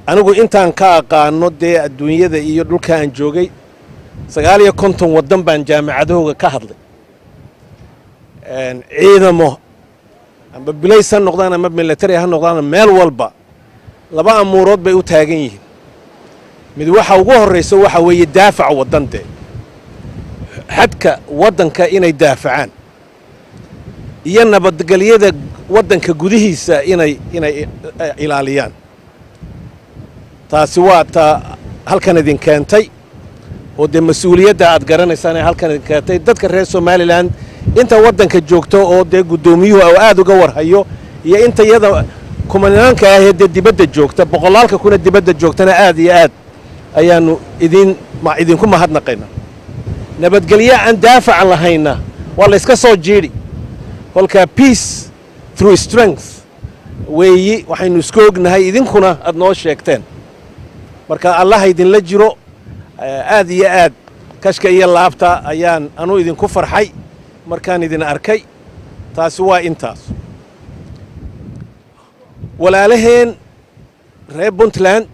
Anigu intaan ka aqaano dee adduunyada iyo dhulka aan joogay, 59 waddan baan jaamicadahooga ka hadlay. Ciidamo amba bilays ha noqdaan ama military ha noqdaan, meel walba laba amuurood bay u taagan yihiin. Mid waxa ugu horraysa waxa weeye daafac waddan, dee xadka waddanka inay daafacaan iyo nabadgelyada waddanka gudihiisa inay ilaaliyaan. Taasi waa taa halkan idin keentay, oo dee mas-uuliyadda aad garanaysaan ee halkan idin keentay. Dadka reer Somaliland inta waddanka joogto oo dee guddoomiyuhu oo aad uga warhayo, iyo inta iyada kumanaanka ahee dee dibadda joogta, boqolaalka kuna dibadda joogtana, aad iyo aad ayaannu idinku mahadnaqaynaa. Nabadgelyo aan daafaca lahayna waa la yska soo jiidhi. Kolkaa peace through strength weeyi waxaynu isku ognahay, idinkuna aad noo sheegteen. Marka Allaha idinla jiro. Aad iyo aad kashka iyo laabta ayaan anuu idinku farxay markaan idin arkay. Taasi waa intaas. Walaalaheen reer Puntland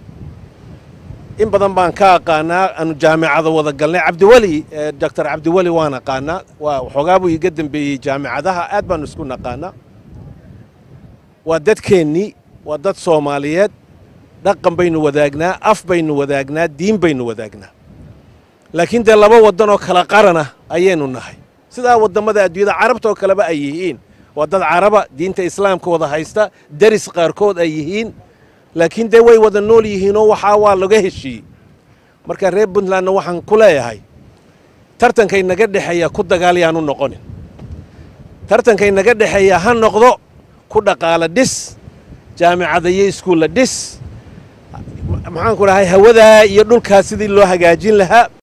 in badan baan ka aqaanaa, aanu jaamicada wada galnay. Cabdiweli, Doctor Cabdiweli waan aqaanaa, waa waxoogaa buu iiga dembeeyey jaamicadaha, aad baanu isku naqaanaa. Waa dadkeennii, waa dad Soomaaliyeed, dhaqan baynu wadaagnaa, af baynu wadaagnaa, diin baynu wadaagnaa, laakiin dee laba waddan oo kala qarana ayaynu nahay, sidaa waddamada adduunyada Carabta oo kaleba ay yihiin. Waa dad Caraba, diinta Islaamka wada haysta, deris qaarkood ay yihiin, laakiin dee way wada nool yihiinoo waxaa waa laga heshiiyey. Marka reer Puntlandna waxaan ku leeyahay, tartankay naga dhexeeya ku dagaal yaanu noqonin, tartankay naga dhexeeya ha noqdo ku dhaqaala dhis, jaamicada iyo iskuulla dhis, maxaan ku dhahay, hawadaa iyo dhulkaa sidii loo hagaajin lahaa.